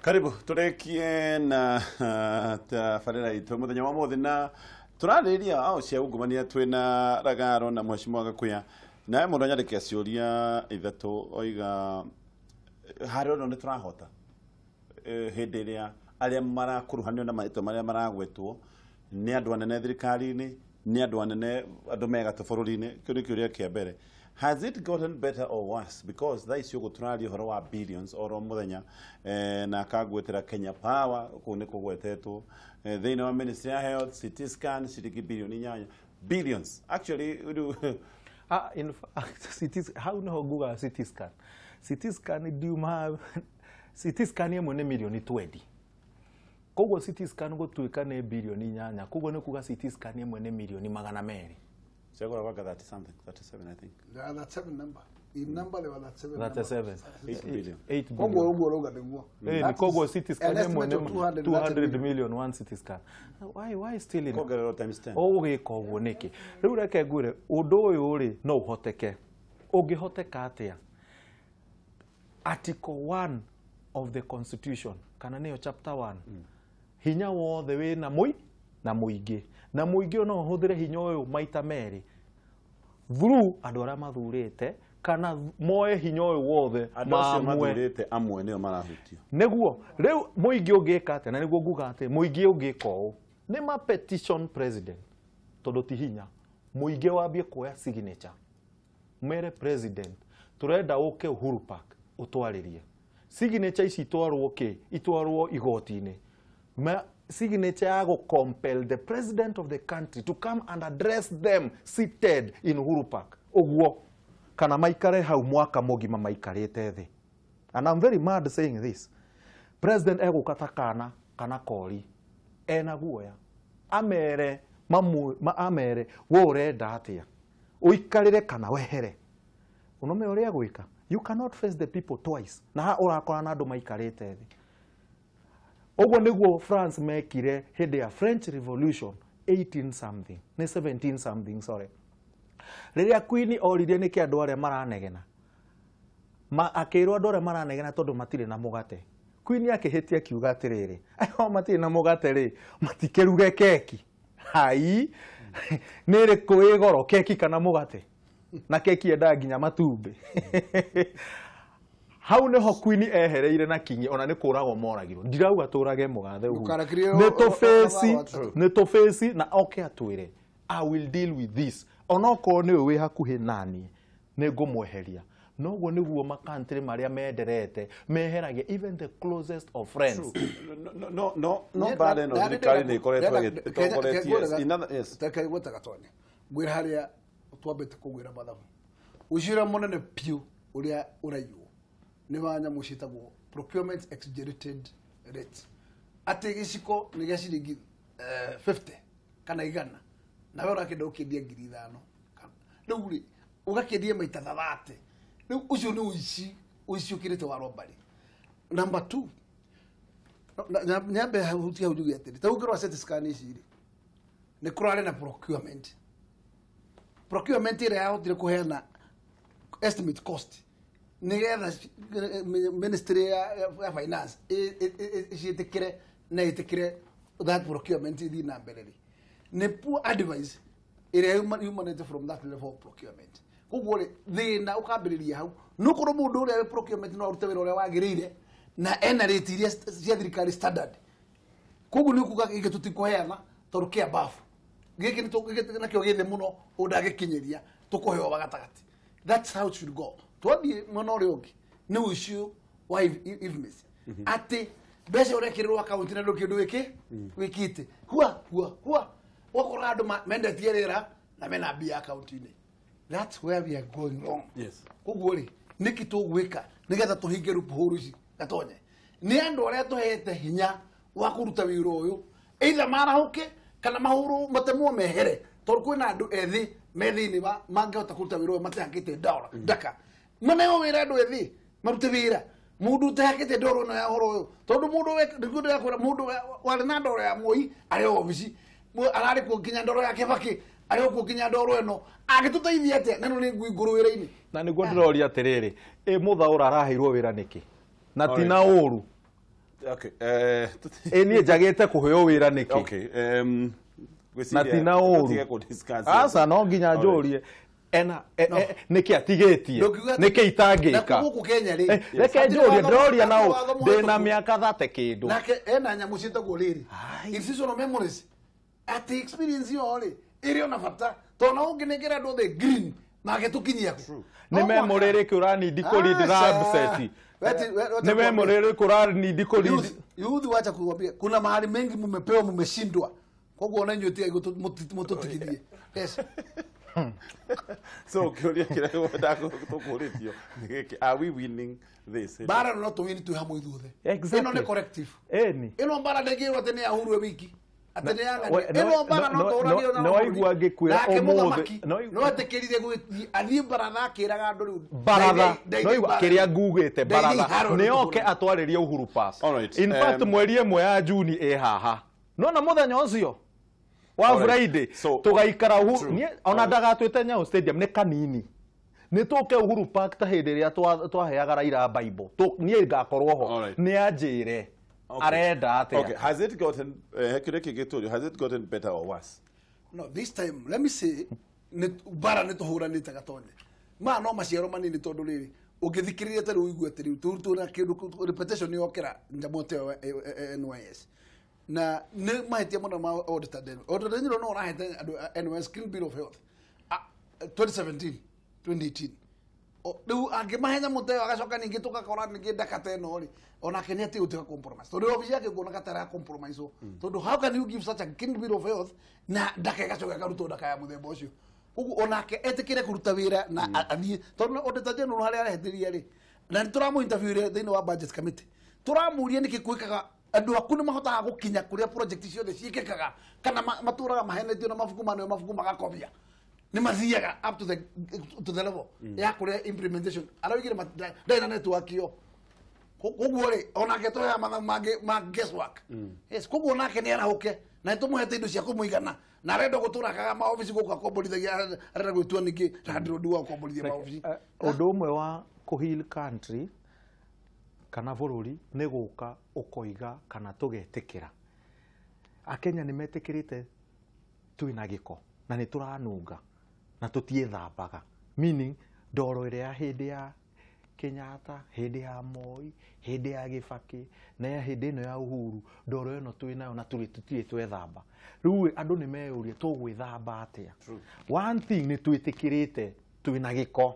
Karibu turekie na tabarĩra itũ mũthenya wa mũthĩ na tũrarĩrĩria ao cia ungumania twĩna Ragaro na Mheshimiwa Gakuya. Nawe mũndũ anyandĩkĩra ciũria ithatũ oiga harĩa ono nĩ tũrahota hĩndĩ ĩrĩa arĩa marakuruhanio na marĩtwa marĩa maragwetwo nĩ andũ anene thirikari-inĩ, nĩ andũ anene andũ megatũ bũrũri-inĩ. Kĩu nĩ kĩũria kĩa mbere. Has it gotten better or worse? Because thaa ici ũguo tũraria ũhoro wa billions oro mũthenya, na akangwetera Kenya Power kũu nĩ kũgwetetwo, thĩinĩ wa Ministry ya Health, CT scan ciringi bilioni 8, billions actually rĩu. Ah, in fact, CT, hau niho nguga CT scan. CT scan ndiuma CT scan ĩmwe nĩ milioni 20. Koguo CT scan gũtuĩka nĩ bilioni 8, koguo nĩ kuga CT scan ĩmwe nĩ milioni 200. Ciagũragwo anga 30 something, 37, I think. They are that seven number. In number they were that seven number. 37. 8 billion. 8 Koguo billion. ũguo ũrauga nĩguo. Ni koguo CT scan An ĩmwe estimate of nĩ 230 200 million, one CT scan. Why still in Kongererwo times 10. Ũgĩka ũguo nĩkĩ? Rĩu reke ngwĩre ũndũ ũyũ rĩ no ũhoteke. Ũngĩhoteka atĩa? Article 1 of the Constitution, kana nĩyo chapter 1, hinya wothe wĩna mũi na mũingĩ, na mũingĩ no ũhũthĩre hinya ũyũ maita merĩ, through andũ arĩa mathurĩte kana moe hinya ũyũ wothe. Andũ acio maamue. Mathurĩte amwe nĩo marahutio. Nĩguo rĩu mũingĩ ũngĩka atĩa? Na nĩguo nguga atĩ mũingĩ ũngĩka ũũ nĩ ma petition president, tondũ ti hinya mũingĩ wambie kuoya signature mere president tũrenda ũke Uhuru Park ũtwarĩrie. Signature ici itwarwo kĩ? Itwarwo igoti-inĩ. Signature ya gũ compel the president of the country to come and address them seated in Uhuru Park ũguo, kana maikare hau mwaka mũgima maikarĩte thĩ. And I'm very mad saying this. President egũka ta kana kana kori ena guoya amere mamu, amere we ũrenda atĩa, ũikarĩre kana wehere. Ũnome ũrĩa gwĩka, you cannot face the people twice na ha ũrakora na andũ maikarĩte thĩ. Ũguo nĩguo France mekire hĩndĩ ya French Revolution 18 something, nĩ 17 something, sorry, rĩrĩa Queen oririe nĩkĩ andũ arĩa maranegena. Akĩrwo andũ arĩa maranegena tondũ matirĩ na mũgate. Queen akĩhĩtia akiuga atĩrĩrĩ, angĩkorwo matirĩ na mũgate rĩ, matikĩruge keki. Hai, nĩ ĩrĩkũ ĩ goro, keki kana mũgate? Na keki yendaga nginya matumbĩ. Hau niho Queen ehereire na kinyi ona nĩ kũragwo moragirwo. Ndirauga tũrage mũgathe Uhuru. Ndũkarekererie Nĩ tũbĩci True. nĩ tũbĩci na oke atwĩre, "I will deal with this," onokorwo nĩwe wĩ hakuhĩ naniĩ nĩ ngũmweheria. Noguo nĩguo makantri marĩa menderete meheragia even the closest of friends. No, mbara ĩno thirikari nĩ ĩkoretwo ĩgĩtongoretie in other, yes. Reke gweta gatone ngwĩra harĩa twambĩte kũgwĩra mathabu ũcio ũrĩa mũnene piũ ũrĩa ũraiywo nĩ wa nyamũ ciĩtagwo procurement exaggerated rate, atĩ gĩciko nĩ gĩa ciringi 50 kana 100 nawe ũrakĩenda ũkĩendia 5,000. Rĩu rĩ ũgakĩendia maita 30. Rĩu ũcio nĩ ũici, ũici ũkĩrĩte wa robbery. Number two, nyambe hutia hau njuge atĩrĩ, ta ũngĩrora CT scan ici rĩ, nĩ kũrarĩ na procurement ĩrĩa yahotire kũheana estimate cost nĩgetha ministry ya finance ciĩtĩkĩre na ĩtĩkĩre that procurement ĩthiĩ na mbere rĩ, nĩ poor advice ĩrĩa yumanĩte from that level of procurement. Koguo rĩ thĩna ũkambĩrĩria hau nĩũkorwo mũndũ ũrĩa wĩ procurement no arute wĩra ũrĩa wagĩrĩire na ena rate iria cia thirikari standard. Koguo nĩ ũkuga gĩkĩ tũtikũheana tondũ kĩa bafu gĩkĩ nĩ gĩkĩ nakĩo gĩthĩ mũno ũndangĩkinyĩria tũkũheo wa gatagatĩ. That's how it should go. Twathiĩ mwena ũrĩa ũngĩ nĩ ũici wa IFMIS, atĩ mbeca ũrekĩrĩrwo akaunti na ndũ kĩndũ gĩkĩ wĩkĩte hua hua hua ũgakora andũ mendetie rĩera na mena mbia akaunti-inĩ. That's where we are going wrong. Koguo rĩ nĩkĩ tũgwĩka nĩgetha tũhinge loophole ici gatonye? Nĩ andũ arĩa tũhete hinya wa kũruta wĩra ũyũ either marahũke kana mahũrwo matemwo mehere, tondũ kwĩna andũ ethĩ me thĩinĩ wa mangĩhota kũruta wĩra ũyũ matehakĩte ndora ndaka. Maneo wĩra andũ ethĩ marute wĩra, mũndũ ũtehakĩte ndoro ĩno ya ũhoro ũyũ, tondũ mũndũ nĩguo ndĩrakwĩra mũndũ warĩ na ndoro ya Moi arĩ o obici, ararĩ kuo nginya ndoro ya Kibaki arĩ o kuo nginya ndoro ĩno angĩtũteithia atĩa? Na ĩno nĩ ngui ngũrũ wĩra-inĩ. Na nĩguo ndĩroria atĩrĩrĩ, ĩ Mũthaũra araheirwo wĩra nĩkĩ na ti na ũru? Okay. Ĩ niĩ njagĩte kũheo wĩra nĩkĩ? Okay. Na tina ũru. Aca no nginya njũrie. Ena nĩkĩ atigĩtie? Nĩkĩ itangĩka? Gũkũ Kenya rĩ. Reke njũrie ndĩroria na ũ ndĩna mĩaka 30 kĩndũ. Nake ena nyamũ ciĩtagwo rĩrĩ. Institutional memories. Ati experience yo rĩ ĩrĩ ona bata. Tondũ na ũngĩnengera andũ othe green magĩtũkinyia kũ. Nĩ memory ĩrĩkũ ũranindi kũ read ramset? Nĩ memory ĩrĩkũ ũranindi kũ read? Youth, wacha kuambia kuna mahali mengi mumepewa mumeshindwa. Koguo ona inyuĩ tigai mũtũtigithie. Yes. So kĩũria kĩrĩa ndakũrĩtio nĩ gĩkĩ, are we winning this? Mbara no tũwini twĩ hamwe ithuothe. Exactly. Ĩno nĩ corrective. Ĩni. Ĩno mbara ndĩngĩrwo atĩ nĩ ya Uhuru wiki. Atĩ nĩ ya ng'ania. Ĩno mbara no tũhũranĩre na No waigua ngĩkwĩra nake ũmũthĩ. Mũthamaki no etĩkĩrire gwĩthiĩ athiĩ baratha akĩraga andũ rĩu. Baratha no igua kĩrĩa ngugĩte baratha nĩ oke atwarĩrie Uhuru Park. In fact mweri ĩmwe ya Juni ĩ haha. Nona mũthenya ũcio wa Friday tugaikara Uhuru ona ndagatwĩte Nyayo Stadium nĩ kanini. Nĩ tũke Uhuru Park ta hĩndĩ ĩrĩa twaheaga Raila Bible. Niĩ ngakorwo ho. Nĩ anjĩre arenda atĩa. Okay, has it gotten kĩrĩa kĩngĩtũrio, has it gotten better or worse? No, this time let me say bara nĩ tũhũranĩte Gatonye. Ma no maciaro manini tondũ rĩrĩ ũngĩthikĩrĩria ta rĩu ũigue atĩ rĩu tũna kĩndũ repetition yokĩra nyamũ ta ĩyo NYS. Na nĩ mahĩtia mũno ma Auditor General. Auditor General no ũrahete andũ a NYS Clean Bill of Health 2017 2018. Rĩu angĩmahe nyamũ ta ĩyo agacoka ningĩ tũgakora ningĩ ndaka ta ĩno rĩ onake nĩ atige gũtuĩka compromise. Tondũ obici yake nguona ta ĩra compromise tondũ how can you give such a clean bill of health na ndaka ĩgacoka ĩkarutwo ndaka ya mũthemba ũcio. Koguo onake etĩkĩre kũruta wĩra na athiĩ tondũ Auditor General harĩa arehĩtĩria rĩ na nĩ tũramũ interview thĩinĩ wa budget committee tũramũria nĩkĩ gwĩkaga andũ aku nĩ mahotaga gũkinya kũrĩa project ciothe ciĩkĩkaga kana matũraga mahenetio na mabuku maneo mabuku magakobia nĩ mathiaga up to the level ya kũrĩa implementation araugire ndarĩ na network ĩyo. Koguo rĩ onake tũheaga mathabu mangĩ ma guesswork. Yes, koguo onake nĩ arahũke na nĩ tũmũhete indo cia kũmũigana na arenda gũtũra akaga maobici gũkũ akomborithagia arenda gwĩtua ningĩ landlord wa gũkomborithia maobici. Ũndũ ũmwe wa kũ heal country kana bũrũri nĩ gũka ũkoiga kana tũgetĩkĩra. Akenya nĩ metĩkĩrĩte twĩna gĩko na nĩ tũranunga na tũtiĩthambaga. Meaning ndoro ĩrĩa ya hĩndĩ ya Kenyatta, hĩndĩ ya Moi, hĩndĩ ya Gĩbakĩ na ya hĩndĩ ĩno ya Uhuru, ndoro ĩno twĩnayo na tũtirĩ twethamba. Rĩu andũ nĩ meyũrie tũgwĩthamba atĩa. One thing nĩ twĩtĩkĩrĩte twĩna gĩko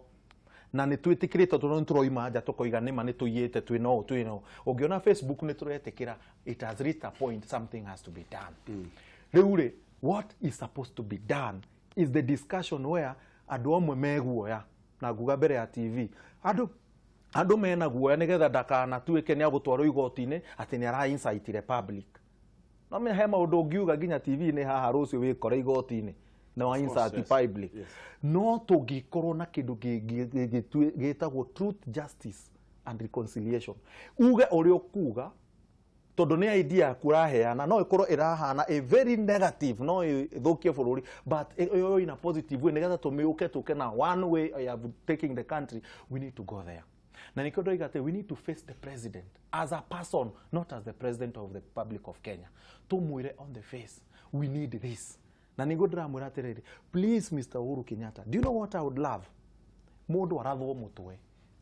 na nĩ twĩtĩkĩrĩte tondũ nĩ tũroima nja tũkoiga nĩma nĩ tũiyĩte twĩna ũũ twĩna ũũ. Ũngĩona Facebook nĩ tũretĩkĩra it has reached a point something has to be done. Rĩu rĩ what is supposed to be done is the discussion where andũ amwe meguoya na nguga mbere ya TV andũ mena guoya nĩgetha ndakanatuĩke nĩ agũtwarwo igoti-inĩ atĩ nĩ ara incite public. No menya he maũndũ ũngiuga nginya TV-inĩ haha rũciũ wĩkore igoti-inĩ na wa insert public. No tũngĩkorwo na kĩndũ gĩtagwo truth, justice and reconciliation. Uge ũrĩa ũkuga tondũ nĩ idea yaku ũraheana no ĩkorwo ĩrahana a very negative no ĩthũkie bũrũri but ĩyo in a positive way nĩgetha tũmĩũke tũke na one way of taking the country we need to go there. Na nĩkĩo ndoiga atĩ we need to face the president as a person, not as the president of the Republic of Kenya. Tũmwĩre on the face we need this. Na nĩguo ndĩramwĩra atĩrĩrĩ, please Mr. Uhuru Kenyatta, do you know what I would love? Mũndũ arathwo mũtwe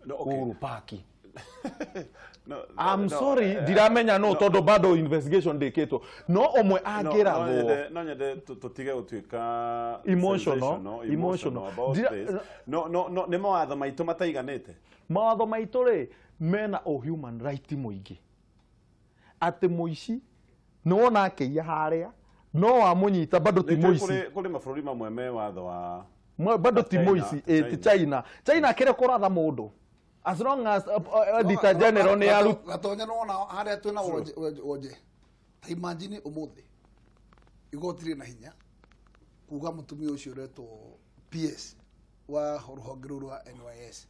Uhuru Park. No, I'm sorry, ndiramenya no tondũ bado investigation ndĩkĩtwo. No ũmwe angĩrathwo. No nyende tũtige gũtuĩka emotional about this. No nĩ mawatho maitũ mataiganĩte. Mawatho maitũ rĩ mena o human right mũingĩ. Atĩ mũici nĩ wona akĩiya harĩa no wamũnyita bado ti mũici. Kũrĩ mabũrũri mamwe me watho wa bado ti mũici ti China. China kĩrĩ kũratha mũndũ. As long as Auditor General nĩ aru Gatonya no na haria twina woje ta imagine umuthi igoti rĩ na hinya kuga mutumia ucio uretwo PS wa ruhonge rũu rwa NYS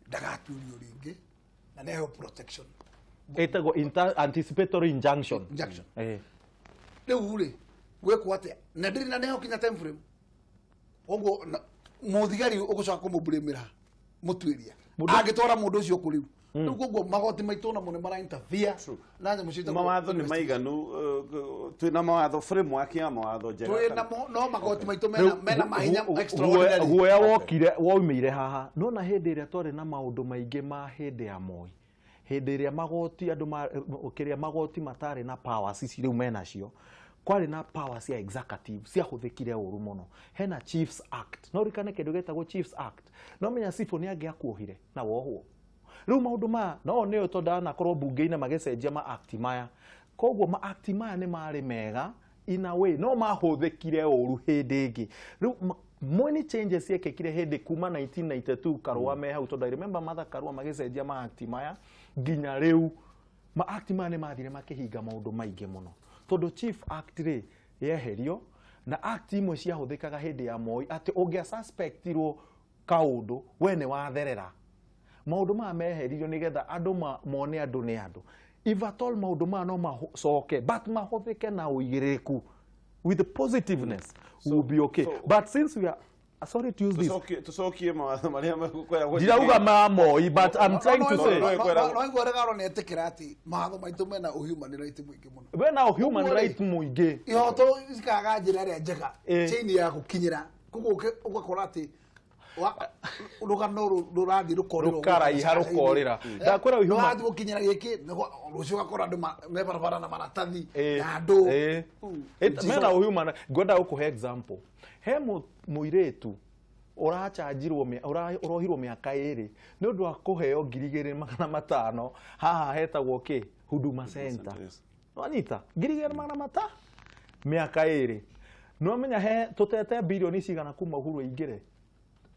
ndagaturio rĩngĩ na neheo protection ĩtagwo anticipatory injunction. Rĩu rĩ gwĩkwo atĩa na ndĩrĩ na neheo kinya time frame ũguo mũthigari ũgũcoka kũmũbũrĩmĩra mũtuĩria angĩtwara mũndũ ũcio kũ rĩu Rĩu koguo magoti maitũ namo nĩ mara interfere na nyamũ ciĩtagwo Mawatho nĩ maiganu, twĩna mawatho, framework ya mawatho njega. Twĩ namo, no magoti maitũ mena mahinya extraordinary. Guoya wokire woimĩire haha. Nona hĩndĩ ĩrĩa twarĩ na maũndũ maingĩ ma hĩndĩ ya Moi, hĩndĩ ĩrĩa magoti andũ kĩrĩa magoti matarĩ na powers ici rĩu menacio, kwarĩ na power cia executive ciahũthĩkire ũru mũno. Hena Chiefs Act, no ũririkane kĩndũ gĩtagwo Chiefs Act. No menya cibũ nĩ angĩakuohire na wohwo. Rĩu maũndũ maya no nĩyo tondũ ndanakorwo mbunge-inĩ magĩcenjia ma act maya. Koguo ma act maya nĩ marĩ mega in a way, no mahũthĩkire ũru hĩndĩ ĩngĩ. Rĩu many changes ciekĩkire hĩndĩ kuma 1992 Karũa me hau, tondũ I remember Martha Karũa magĩcenjia ma act maya nginya rĩu. Ma act maya nĩ mathire makĩhinga maũndũ maingĩ mũno, tondũ Chief Act rĩ yeherio na act imwe ciahũthĩkaga hĩndĩ ya Moi atĩ ũngĩa suspectirwo kaũndũ we nĩ watherera. Maũndũ maya meheririo nĩgetha andũ mone andũ nĩ andũ. If at all maũndũ maya no macoke, but mahũthĩke na ũigĩrĩrĩku with the positiveness, so, we'll be okay. But since we are sorry to use this, Tucokie mawatho marĩa mekwenda. Ndirauga ma Moi, but I'm trying to say No igua Regaro nĩ etĩkĩra atĩ mawatho maitũ mena human right mũingĩ mũno. Wena human right mũingĩ. Ihoto cikaga njĩra ĩrĩa njega, chain ya gũkinyĩra, koguo ũgakora atĩ rũgano rũrathiĩ rũkorĩra, Rũkaraiha rũkorĩra. Ndakwĩra human rũrathiĩ gũkinyĩra gĩkĩ, rũciũ ũgakora andũ me barabara na maratathi na andũ. Mena human. Ngwenda gũkũhe example. He mũirĩtu ũrachanjirwo, ũrohirwo mĩaka 2 nĩ ũndũ wa kũheo 2500 haha hetagwo kĩ Huduma Center. Nwanyita 2500 mĩaka 2. Nwamenya he tũtete bilioni cigana kuma Uhuru aingĩre.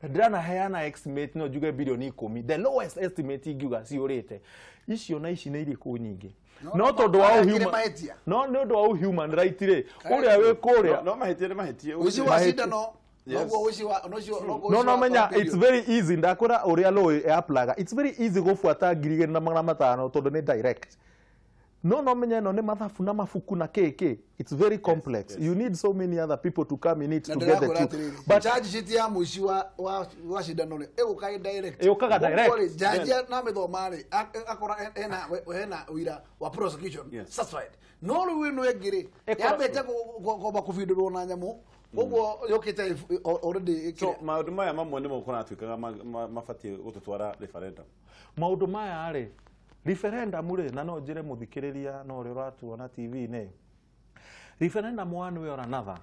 Ndĩranaheana estimate no njuge bilioni 10, the lowest estimate ingiuga ciũrĩte icio na ici nĩ irĩkũ nyingĩ. No tondũ wa human, no nĩ ũndũ wa human right rĩ, ũrĩa wĩ kũrĩa no mahĩtie nĩ mahĩtie. Ũici wa cindano. No menya it's very easy. Ndakwĩra ũrĩa law ĩaplaga, it's very easy gũbuata 2500 tondũ nĩ direct. No menya ĩno nĩ mathabu na mabuku na kĩ. It's very complex. Yes. You need so many other people to come in it to get the truth. But charge sheet ya mũici wa cindano rĩ ĩgũka direct. Ĩũkaga direct. Judge na mĩthoma rĩ akora hena ũira wa prosecution satisfied. No rĩu ĩno ĩngĩ rĩ yambĩte kwamba kũbindũrwo na nyamũ. Koguo yũkĩte already. So maũndũ maya mamwe nĩmo kũratuĩkaga mabatiĩ gũtũtwara referendum. Maũndũ maya rĩ referendum rĩ, na no njĩre mũthikĩrĩria na ũrĩa ũratuona TV-inĩ, referendum one way or another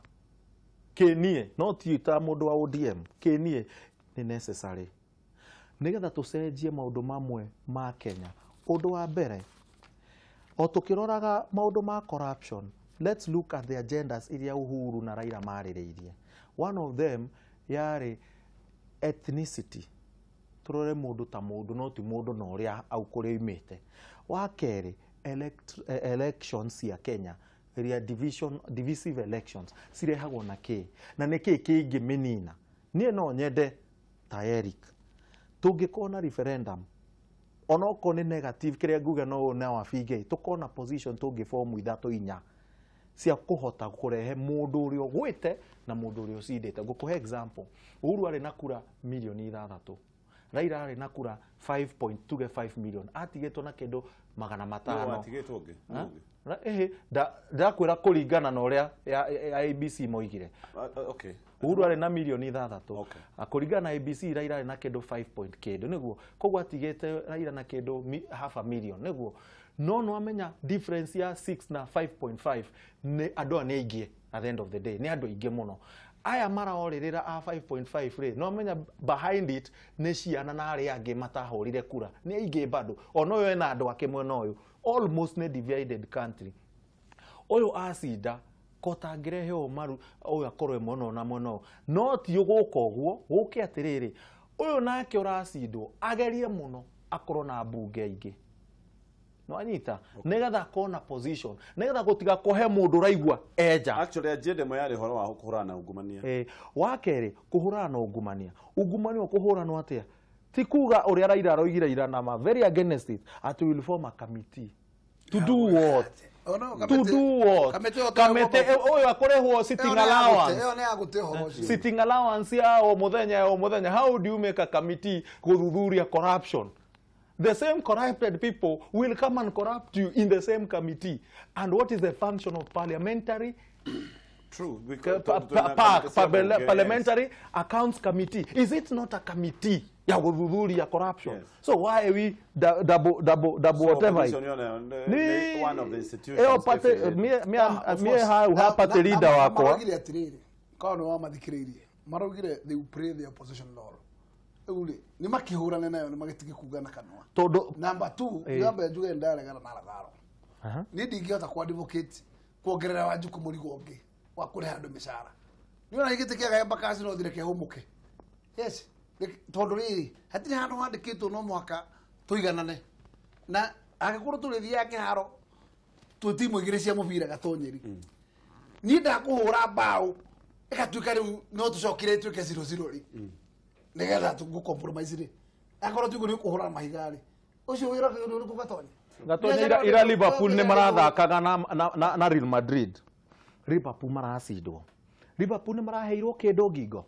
kĩniĩ no ti ta mũndũ wa ODM, kĩniĩ nĩ necessary nĩgetha tũcenjie maũndũ mamwe ma Kenya. Ũndũ wa mbere, o tũkĩroraga maũndũ ma corruption, let's look at the agendas iria Uhuru na Raila marĩrĩirie. One of them yarĩ ethnicity. Tũrore mũndũ ta mũndũ, no ti mũndũ na ũrĩa au kũrĩa oimĩte. Wa kerĩ, elections cia Kenya, iria divisive elections cirehagwo na kĩ, na nĩ kĩ kĩngĩmĩnina. Niĩ no nyende ta Eric tũngĩkorwo na referendum, onokorwo nĩ negative kĩrĩa nguga no na wabinge, tũkorwo na position tũngĩform 3 4 cia kũhota kũrehe mũndũ ũrĩa ũgwĩte na mũndũ ũrĩa ũcindĩte. Ngũkũhe example, Uhuru arĩ na kura milioni 6, Raila arĩ na kura 5.25 million, atigĩtwo na kĩndũ 500. Ndakwĩra kũringana na ũrĩa ABC moigire. Uhuru arĩ na milioni 6, kũringana na ABC Raila arĩ na kĩndũ 5 point kĩndũ, nĩguo. Koguo atigĩte Raila na kĩndũ half a million, nĩguo. No nwamenya difference ya 6 na 5.5 nĩ andũ aya nĩ aingĩ at the end of the day, nĩ andũ aingĩ mũno. Aya maraorĩrĩra a 5.5 rĩ, no menya behind it nĩ ciana na arĩa angĩ matahũrire kura nĩ aingĩ bado. Ona ũyũ ena andũ ake mwena ũyũ, almost nĩ divided country. Ũyũ acinda kotangĩrehe ũũ maru, ũyũ akorwo mwena ũyũ na mwena ũyũ. No ti gũka ũguo, gũke atĩrĩrĩ, ũyũ nake ũracindwo agerie mũno akorwo na mbunge aingĩ. Nwanyita, nĩgetha akorwo na position, nĩgetha gũtiga kũhe mũndũ ũraigua enja. Actually agenda ĩmwe yarĩ ũhoro wa kũhũrana na ungumania. Wa kerĩ, kũhũrana na ungumania. Ungumania ũkũhũranwo atĩa? Ti kuga ũrĩa Raila aroigire ira na ma very against it, atĩ will form a committee. To do what? To do what? Kamĩtĩ ũyũ akũrĩhwo sitting allowance. Sitting allowance ya o mũthenya o mũthenya. How do you make a committee gũthuthuria corruption? The same corrupted people will come and corrupt you in the same committee. And what is the function of parliamentary? True. Parliamentary Accounts Committee. Is it not a committee ya gũthuthuria corruption? Yes. So why are we double so whatever? One of the institutions. Party leader wakwa. Maraugire atiriri. Korwo nĩ wamathikĩrĩirie. Maraugire they will play the opposition role. Rĩu nĩ makĩhũrane nayo nĩ magĩtige kuga na kanua. Tondũ number 2 namba njuge ndaregana na Ragaro. Niĩ ndingĩhota ku advocate kuongerera Wanjikũ mũrigo ũngĩ wa kũrĩha andũ mĩcara. Nĩ ona gĩtĩ kĩa Embakasi no thire kĩhũmũke. Yes, tondũ rĩrĩ hatirĩ handũ handĩkĩtwo no mũhaka tũiganane. Na angĩkorwo tũrĩthiaga kĩharo twĩ timu igĩrĩ cia mũbira Gatonyeri. Niĩ ndakũhũra mbaũ ĩgatuĩka rĩu no tũcokire ĩtuĩke 0-0 rĩ. Nĩgetha tũgũ compromise rĩ. Akorwo tuge nĩ ũkũhũra mahiga rĩ. Ũcio wĩra ũrĩkũ Gatonye? Gatonye ira Liverpool nĩ marathakaga na Real Madrid. Liverpool maracindwo. Liverpool nĩ maraheirwo kĩndũ ngingo.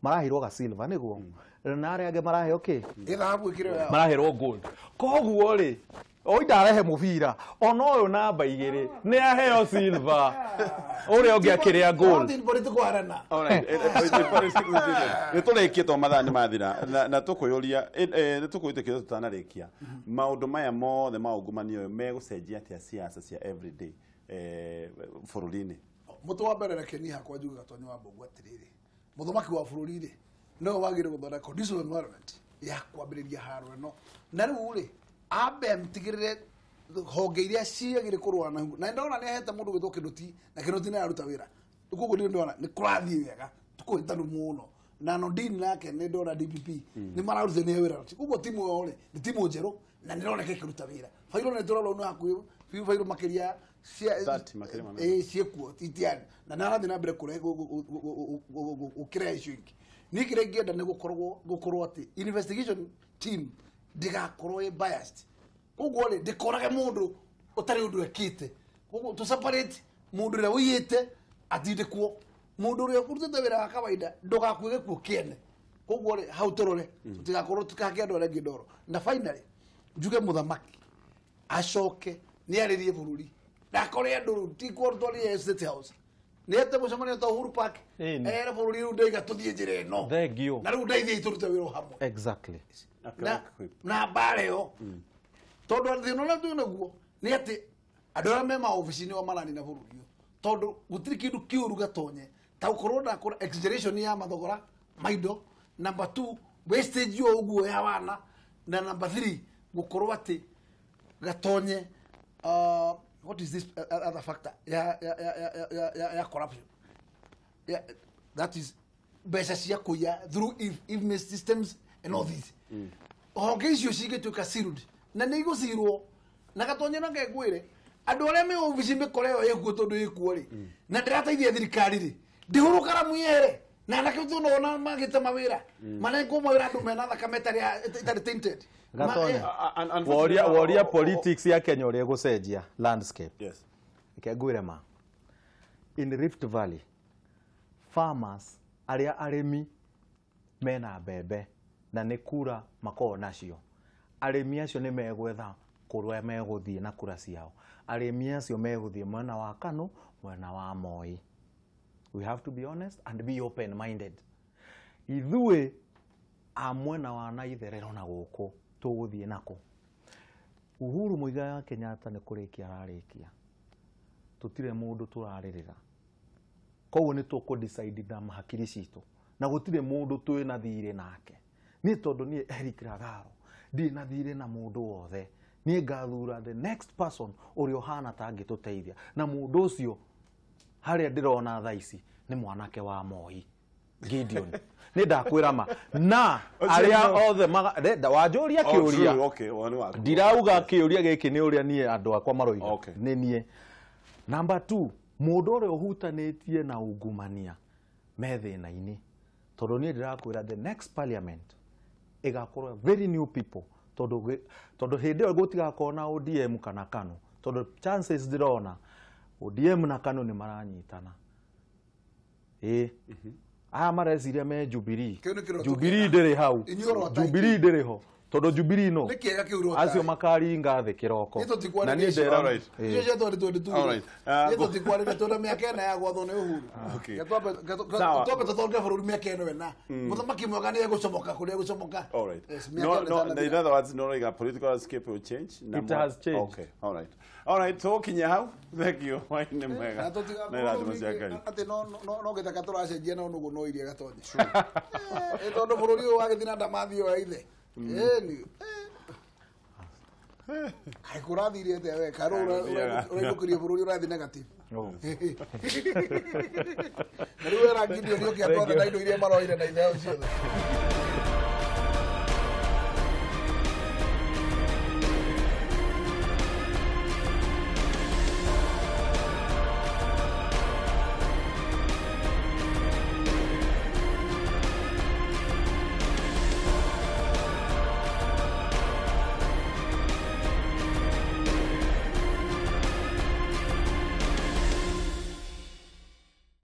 Maraheirwo ga silver nĩguo. Na arĩa angĩ maraheo kĩ? Thahabu ĩkĩrĩ yao. Maraheirwo gold. Koguo rĩ, oi ndarehe mũbira ona ũyũ namba igĩrĩ nĩ aheo silver. Ũrĩa ũngĩ akĩrĩa gold. All right. Nĩ tũrĩkie to mathaa nĩ mathira na tũkwĩyũria nĩ tũkwĩtĩkĩra tũtanarĩkia maũndũ maya mothe ma ungumania ũyũ megũcenjia atĩa siasa cia everyday bũrũri-inĩ. Mũtũ wa mbere reke niĩ hakwa njuge Gatonye wa Mbũgua atĩrĩrĩ, mũthamaki wa bũrũri rĩ no wagĩrĩire gũthondeka conducive environment ya kwambĩrĩria haro ĩno. Na rĩu rĩ ambe amtigĩrĩre honge iria ciagĩrĩire kũrũa na na ndona nĩ ahete mũndũ gwĩtwo Kĩndũti na Kĩndũti nĩ araruta wĩra. Koguo nĩ ndona nĩ kũrathiĩ wega tũkũhĩtanu mũno. Na Nondini nake nĩ ndona DPP nĩ mararuta nĩ wĩra. Koguo timu ĩyo rĩ nĩ timu njerũ na nĩ ĩroneka ĩkĩruta wĩra. Bairũ nĩ tũrora nĩ hakuhĩ biũ bairũ makĩria ciĩkuo itiani na nĩ arathiĩ na mbere gũkĩrehe icio ingĩ. Niĩ kĩrĩa ingĩenda nĩ gũkorwo atĩ investigation team ndĩgakorwo ĩ biased. Koguo rĩ ndĩkorage mũndũ ũtarĩ ũndũ ekĩte. Koguo tũ separate mũndũ ũrĩa ũiyĩte atindĩkwo, mũndũ ũrĩa ũrutĩte wĩra wa kawaida ndũgakue gĩkuũ kĩene. Koguo rĩ hau tũrore tũtigakorwo tũkahake andũ arĩa angĩ ndoro. Na finally njuge mũthamaki acoke nĩ arĩrie bũrũri ndakore andũ rĩu ti kũrtwaria State House nĩ ete mũcemanio ta Uhuru Park ere bũrũri rĩu ndaiga tũthiĩ njĩra ĩno na rĩu ndeithiei tũrute wĩra hamwe. Exactly. Na mbara ĩyo tondũ thĩna ũrĩa twĩ naguo nĩ atĩ andũ arĩa me maobici-inĩ o maranina bũrũri ũyũ tondũ gũtirĩ kĩndũ kĩũru Gatonye ta gũkorwo ndakora exaggeration ya mathogora ma indo, number 2 wastage o ũguo ya wana, na number 3 gũkorwo atĩ Gatonye what is this other factor ya corruption, yeah, that is mbeca cia kũiya through if systems and all this. Honge icio cingĩtuĩka sealed na nĩ igũcirwo na Gatonye na ngengwĩre andũ arĩa me obici mĩkora ĩyo ĩkuo tondũ ĩkuo rĩ na ndĩrateithia thirikari rĩ ndĩhũrũka ramu yehere na anake tũnona magĩte mawĩra manengwo mawĩra andũ mena thakame ĩtarĩ tainted. Gatonye, woria politics ya Kenya ũrĩa ĩgũcenjia landscape. Yes. Reke ngwĩre ma. In Rift Valley farmers arĩa arĩmi mena mbembe na nĩ kura makoragwo nacio, arĩmi acio nĩ megwetha kũrĩa megũthiĩ na kura ciao. Arĩmi acio megũthiĩ mwena wa KANU, mwena wa Moi. We have to be honest and be open minded. Ithuĩ a mwena wa na itherero na gũkũ tũgũthiĩ nako. Uhuru Muigai wa Kenyatta nĩ kũrĩkia ararĩkia. Tũtirĩ mũndũ tũrarĩrĩra. Koguo nĩ tũkũ decide na hakiri citũ na gũtirĩ mũndũ twĩna thirĩ nake. Niĩ tondũ niĩ Eric Ragaro ndirĩ na thirĩ na mũndũ wothe. Niĩ ngathura the next person ũrĩa ũhana ta angĩtũteithia na mũndũ ũcio harĩa ndĩrona thaa ici nĩ mwanake wa Moi Gideon. Nĩ ndakwĩra ma na arĩa othe wanjũria kĩũria ndirauga kĩũria gĩkĩ nĩ ũrĩa niĩ andũ akwa maroiga nĩ niĩ. Number 2 mũndũ ũrĩa ũhutanĩtie na ungumania me thĩna-inĩ tondũ niĩ ndĩrakwĩra the next parliament ĩgakorwo very new people tondũ hĩndĩ ĩyo gũtigakorwo na ODM kana KANU tondũ chances ndĩrona ODM na KANU nĩ maranyitana. Aya mareciria me Jubilee. Jubilee ndĩrĩ hau. Jubilee ndĩrĩ ho. Tondũ Jubilee no Nĩ kĩega kĩu ũrota. acio makaringa thĩ kĩroko. Nĩ tũtikwarĩria Na niĩ icio. ndera- All right. Ĩĩ. Icio cia 2022. All right. Nĩ tũtikwarĩria twĩna mĩaka ĩna ya gwathwo nĩ Uhuru. Okay. Reke Sawa. twambe tũthondeke bũrũri mĩaka ĩno ĩna. Mũthamaki mwega nĩ egũcomoka kũrĩa egũcomoka. All right. Yes, mĩaka No, ĩno no, ĩtanathira. in other words, no, like a political landscape will change. Na It has changed. Okay. All right. All right. So kinya hau. Thank you. Waine mwega. Na tũtigakorwo Na irathimo cia Ngai. atĩ no gĩthaka tũracenjia no nũgũ no iria gatonye. Eh, tondũ bũrũri ũyũ wagĩthiĩ na ndamathio ya ithe. Ĩni. Kaĩ kũrathire atĩa we? Kaĩ ũrainũkĩria bũrũri ũrathiĩ negative. Oh. Na rĩu wera Gideon ũkĩ andũ othe na indo iria maroire na itheo ciothe.